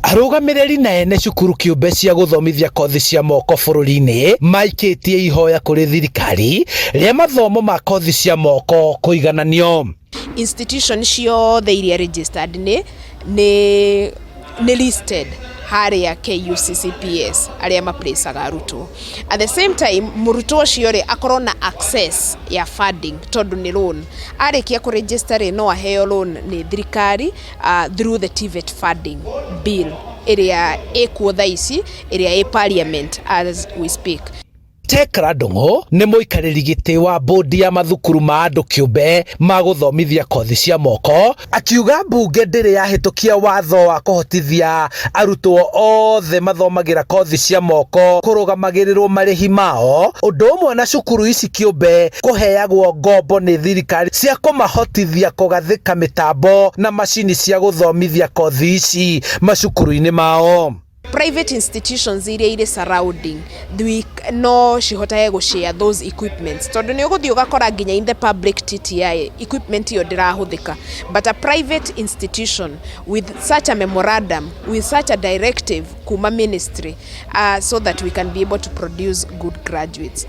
Arũgamĩrĩri na ene cukuru kĩũmbe cia gũthomithia kothi cia moko bũrũri-inĩ maikĩtie ihoya kũrĩ thirikari rĩa mathomo ma kothi cia moko kũigananio. Institution ciothe iria registered nĩ nĩ nĩ listed harĩa KUCCPS arĩa maplacaga arutwo. At the same time mũrutwo ũcio rĩ akorwo na access ya funding tondũ nĩ loan. Arĩkia kũ register rĩ no aheo loan nĩ thirikari through the TVET funding bill ĩrĩa ĩkuo thaa ici ĩrĩa ĩ parliament as we speak. Tekra Ndung'u nĩ mũikarĩri gĩtĩ wa bodi ya mathukuru ma andũ kĩũmbe ma gũthomithia kothi cia moko, akiuga mbunge ndĩrĩ yahĩtũkia watho wa kũhotithia arutwo othe mathomagĩra kothi cia moko kũrũgamagĩrĩrwo marĩhi mao, ũndũ ũmwe na cukuru ici kĩũmbe kũheagwo ngombo nĩ thirikari cia kũmahotithia kũgathĩka mĩtambo na macini cia gũthomithia kothi ici macukuru-inĩ mao. Private institutions iria irĩ surrounding we, no cihotage gũ share those equipments tondũ nĩ ũgũthiĩ ũgakora nginya in the public TTI equipment ĩyo ndĩrahũthĩka, but a private institution with such a memorandum, with such a directive kuma ministry, so that we can be able to produce good graduates.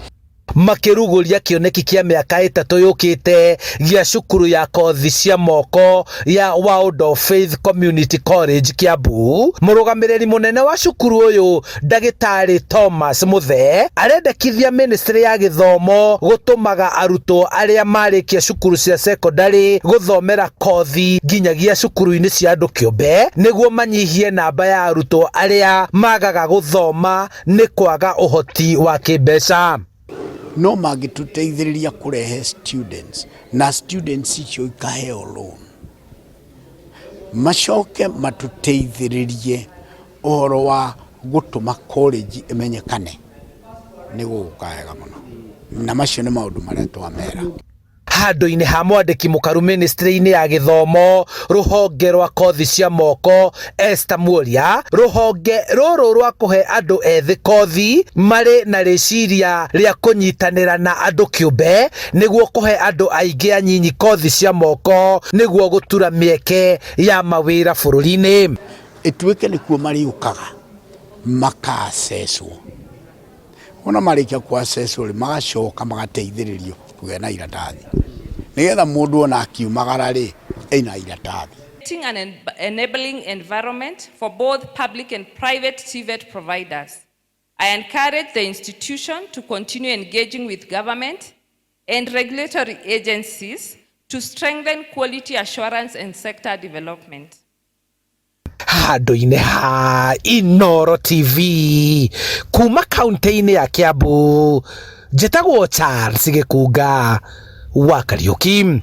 Makĩrugũria kĩoneki kĩa mĩaka 3 yũkĩte gĩa cukuru ya kothi cia moko ya World of Faith Community College Kiambu, mũrũgamĩrĩri mũnene wa cukuru ũyũ ndagĩtarĩ Thomas Muthee arendekithia ministry ya gĩthomo gũtũmaga arutwo arĩa marĩkia cukuru cia secondary gũthomera kothi nginyagia cukuru-inĩ cia andũ kĩũmbe nĩguo manyihie namba ya arutwo arĩa magaga gũthoma nĩ kwaga ũhoti wa kĩmbeca. No mangĩtũteithĩrĩria kũrehe students na students icio ikaheo loan, macoke matũteithĩrĩrie ũhoro wa gũtũma college ĩmenyekane, nĩ gũgũka wega mũno, na macio nĩ maũndũ marĩa twamera. Handũ-inĩ ha mwandĩki mũkaru ministry-inĩ ya gĩthomo rũhonge rwa kothi cia moko Esther Muoria, rũhonge rũrũ rwa kũhe andũ ethĩ kothi marĩ na rĩciria rĩa kũnyitanĩra na andũ kĩũmbe nĩguo kũhe andũ aingĩ anyinyi kothi cia moko nĩguo gũtura mĩeke ya mawĩra bũrũri-inĩ. Ĩtuĩke nĩkuo marĩũkaga maka-assesswo, ona marĩkia ku-assesswo rĩ, magacoka magateithĩrĩrio kũgĩa na iratathi nĩgetha mũndũ ona akiumagara rĩ ena iratathi. An enabling environment for both public and private TVET providers. I encourage the institution to continue engaging with government and regulatory agencies to strengthen quality assurance and sector development. Handũ-inĩ ha Inooro TV kuma kaunti-inĩ ya Kiambu, njĩtagwo Charles Gĩkunga wa Kariũki.